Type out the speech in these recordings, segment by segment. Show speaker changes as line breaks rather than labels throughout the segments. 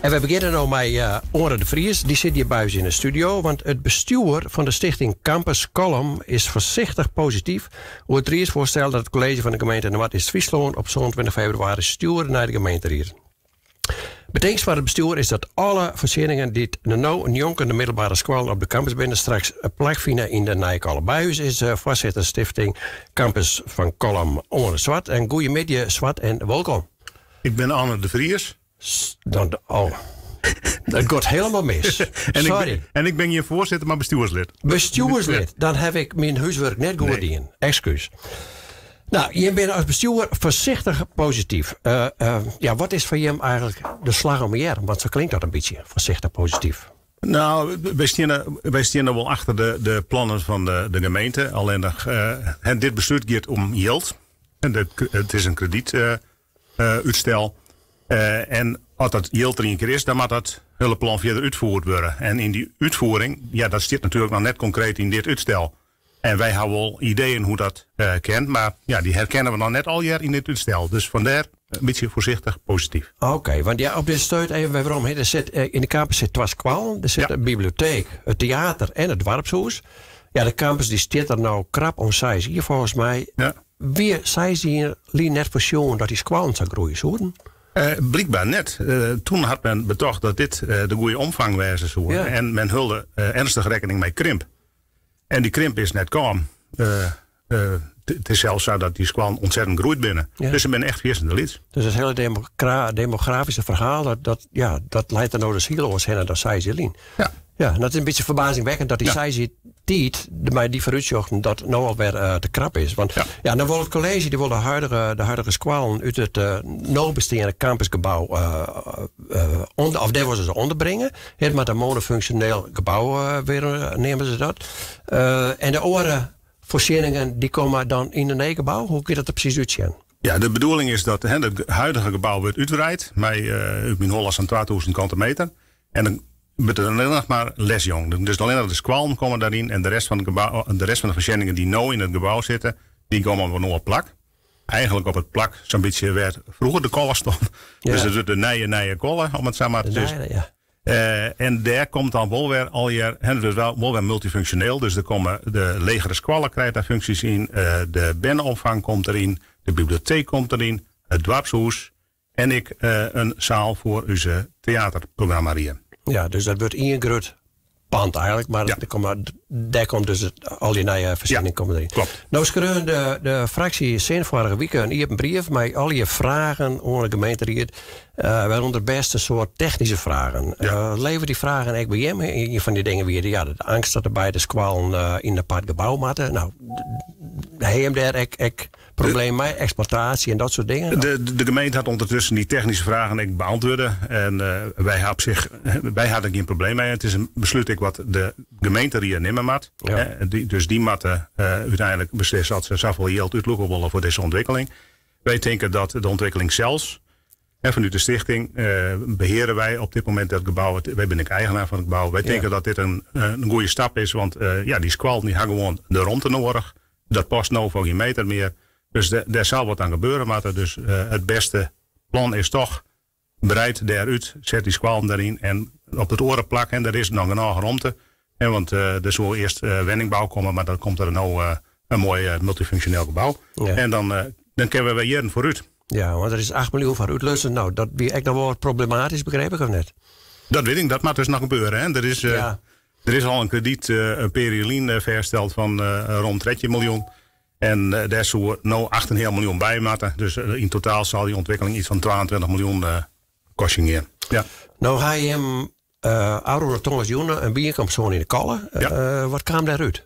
En we begjinne no mei Oane de Vries. Dy sit hjir by ús yn de studio. Want it bestjoer fan de stichting Campus Kollum is foarsichtich posityf oer it riedsfoarstel dat it kolleezje fan de gemeente Noardeast-Fryslân op 27 febrewaris stjoerde nei de gemeenteried. Betingst foar it bestjoer is dat alle foarsjenningen dy't no njonken de middelbere skoallen op de campus binne straks plak fine yn de nije Kollum. By ús is foarsitter Stifting Campus fan Kollum Oane Swart. En goeiemiddei Swart en wolkom.
Ik bin Anne de Vries.
Dan, oh. Dat giet hielendal mis.
En
Sorry.
Ik ben, en ik bin gjin foarsitter, mar bestjoerslid.
Bestjoerslid. Dan ha ik myn húswurk net goed dien. Ekskús. No, jim binne as bestjoer foarsichtich posityf. Uh, uh, ja, wat is foar jim eigentlik de slach om 'e earm? Want sa klinkt dat in bytsje, foarsichtich posityf.
No, wy steane wol achter de plannen fan de gemeente. Allinnich, uh, dit beslút giet om jild. En it is in kredytútstel. En as dat jild der ien kear is, dan moat dat hiele plan fierder útfierd wurde. En yn dy útfiering, ja, dat stiet natuerlik noch net konkreet yn dit útstel. En wy hawwe wol ideeën hoe't dat uh, kin, mar ja, dy herkenne we noch net allegear yn dit útstel. Dus fandêr in bytsje foarsichtich posityf.
Oké, want ja, op dit stuit even wer werom. Der sit, eh, yn de campus sit twa skoallen, der sit in biblioteek, it teater en it doarpshûs. Ja, de campus dy stiet der no krap om seis jier folgens my. Wie seis jier lyn net foarsjoen dat dy skoallen sa groeie soenen?
Uh, blykber net. Uh, toen hat men betocht dat dit uh, de goede omfang wêze soe. En men holde ernstig rekkening mei krimp. En dy krimp is net kaam. It is sels sa dat dy skoallen ontzettend groeid binne. Ja. Dus se binne echt fierstente lyts.
Dus it hiele demografyske ferhaal, dat, ja, dat leit der no dus hiel oars hinne dan seis jier lyn.
Ja.
Ja, en dat is in bytsje ferbazingwekkend dat dy seis jier tiid, mei dy foarútsjochten, dat no alwer te krap is. Want ja, dan wol it kolleezje, dy wol de huidige skoallen út it no besteande campusgebou, of dêr wolle se ûnderbringe. It moat in monofunksjoneel gebou wurde, neame se dat. En de oare foarsjenningen dy komme dan yn in nij gebou. Hoe giet dat der presys útsjen?
Ja, de bedoeling is dat it huidige gebou wurdt útwreid mei út myn holle sa'n 2000 kante meter. En dan wurdt der allinnich mar lesjûn. Dus allinnich de skoallen komme dêryn en de rest fan it gebou, de rest fan de foarsjenningen dy't no yn it gebou sitte, dy komme op in oar plak. Eigentlik op it plak sa'n bytsje wêr't froeger de kolle stond. Dus it wurdt de nije nije kolle, om it sa mar te sizzen.
Ja.
En dêr komt dan wol wer allegear, hè, it wurdt wol wer multifunksjoneel. Dus der komme de legere skoalle krijt dêr funksjes yn, de berneopfang komt deryn, de biblioteek komt deryn, it doarpshûs en ek in saal foar ús teaterprogramma.
Ja, dus dat wurdt ien grut pand eigentlik, mar dêr komt dus al dy nije foarsjenningen komme deryn.
Klopt.
No skreaun de fraksje sin foarige wike in iepen brief mei allegear fragen oan de gemeenteried, wêrûnder bêst in soad technyske fragen. Leve dy fragen ek by jim? Ien fan dy dingen wie ja, de eangst dat de beide skoallen yn in apart gebou moatte. No, ha jim dêr ek Probleem mei eksploitaasje en dat soart dingen?
De gemeente hat ûndertusken dy technyske fragen ek beäntwurde. En wy ha op sich, wy ha der gjin probleem mei. It is in beslút ek wat de gemeenteried nimme moat. Dus dy moatte úteinlik beslisse oft se safolle jild útlûke wolle foar dizze ûntwikkeling. Wy tinke dat de ûntwikkeling sels, en fanút de stichting beheare wy op dit momint dat gebou. Wy binne ek eigenaar fan it gebou. Wy tinke dat dit in goede stap is, want ja, dy skoallen dy ha gewoan de romte noadich. Dat past no foar gjin meter mear. Dus dêr sil wat oan gebeure moatte. Dus it bêste plan is toch, breid dêr út, set dy skoallen deryn en op it oare plak, en der is noch genôch romte. Hè, want der soe earst wenningbou komme, mar dan komt der no in moai multifunksjoneel gebou. En dan kinne we wer jierren foarút.
Ja, want der is 8 miljoen foar útlutsen. No, dat wie ek noch wol wat problematysk, begryp ik, of net?
Dat wit ik, dat moat dus noch gebeure. Hè. Der is, Der is al in kredyt in pear jier lyn fêststeld fan rom 13 miljoen. En dêr soe no 8,5 miljoen by moatte. Dus yn totaal sil dy ûntwikkeling iets fan 22 miljoen kostjen gean. Ja.
No ha jim ôfrûne tongersdeitejûn in byienkomst hân yn de Kolle. Wat kaam dêrút?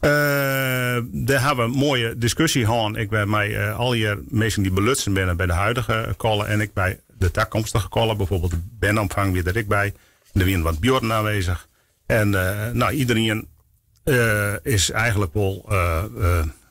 Dêr ha we in moaie diskusje hân. Ek wer mei allegear minsken dy't belutsen binne by de huidige Kolle en ek by de takomstige Kolle. Bijvoorbeeld de berneopfang wie der ek by. Der wienen wat buorren aanwezig. En no, iderien is eigentlik wol,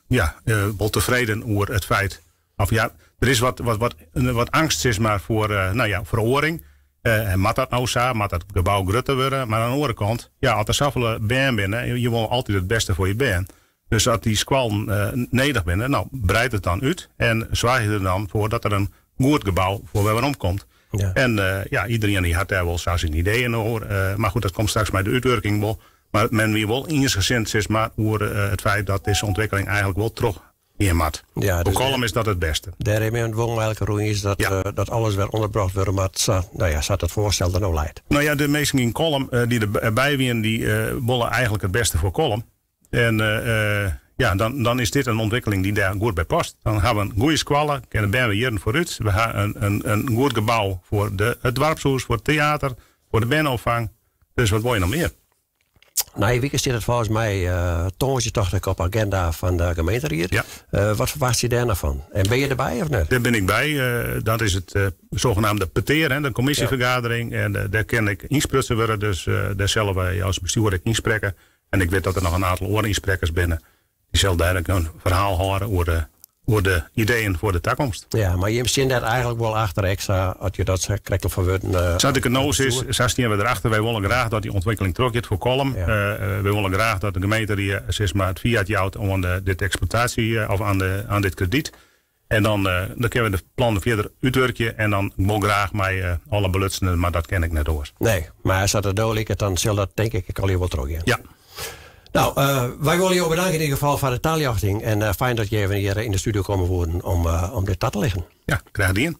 ja, wol tefreden oer it feit. Of ja, der is wat, wat, wat, wat eangst sis mar, foar no ja, feroaring. En moat dat no sa? Moat dat gebou grutter wurde? Mar oan de oare kant, ja, as der safolle bern binne, je wolle altyd it bêste foar je bern. Dus as dy skoallen nedich binne, no, breid it dan út en soargje der dan foar dat der in goed gebou foar wer werom komt. Ja. En ja, iderien dy hat dêr wol sa syn ideeën oer. Mar goed, dat komt straks mei de útwurking wol. Mar men wie wol iensgesind sis mar, oer it feit dat dizze ûntwikkeling eigentlik wol trochgean moat. Ja, dus Kollum is dat it bêste.
Dêr is men wol mei elkoar oer iens dat, ja. dat alles wer ûnderbrocht wurde moat, sa, no ja, sa't it foarstel der no leit.
No ja, de minsken yn Kollum dy't derby wienen, dy wolle eigentlik it bêste foar Kollum. En ja, dan, dan is dit in ûntwikkeling dy't dêr goed by past. Dan ha we in goede skoalle, kinne de bern wer jierren foarút. We ha in, in, in goed gebou foar de, it doarpshûs, foar it teater, foar de berneopfang. Dus wat wol je noch mear?
Nije wike stiet it folgens my uh, tongersdei tocht ik op agenda fan de gemeenteried.
Ja.
Uh, wat ferwachtsje je dêr noch fan? En bin je derby of net?
Dêr bin ik by. Uh, dat is it sogenaamde petear, hè, de kommisjefergadering. Ja. En dêr kin ik ynsprutsen wurde, dus dêr sille wy as bestjoer ek ynsprekke. En ik wit dat der noch in oantal oare ynsprekkers binne. Dy sille dêr ek in ferhaal hâlde oer de, oer de ideeën foar de takomst.
Ja, mar jim stean dêr eigentlik wol achter ek, sa as je dat sa krekt al ferwurden.
Uh, Sa't ik it no sis, sa stean we derachter. Wy wolle graach dat dy ûntwikkeling trochgiet foar Kollum. Ja. Uh, wy wolle graach dat de gemeenterie sis mar, it fiat jout oan de, dit eksploitaasje of oan, de, oan dit kredyt. En dan, dan kinne we de plannen fierder útwurkje en dan wol graach mei alle belutsenen, mar dat kin ik net oars.
Nee, mar sa't it no liket, dan sil dat tink ik ek allegear wol trochgean.
Ja.
No, wy wolle jo bedanke yn ieder gefal foar de taljochting en fijn dat je even hjir yn de studio komme woenen om, om dit ta te lichten.
Ja, graach dien.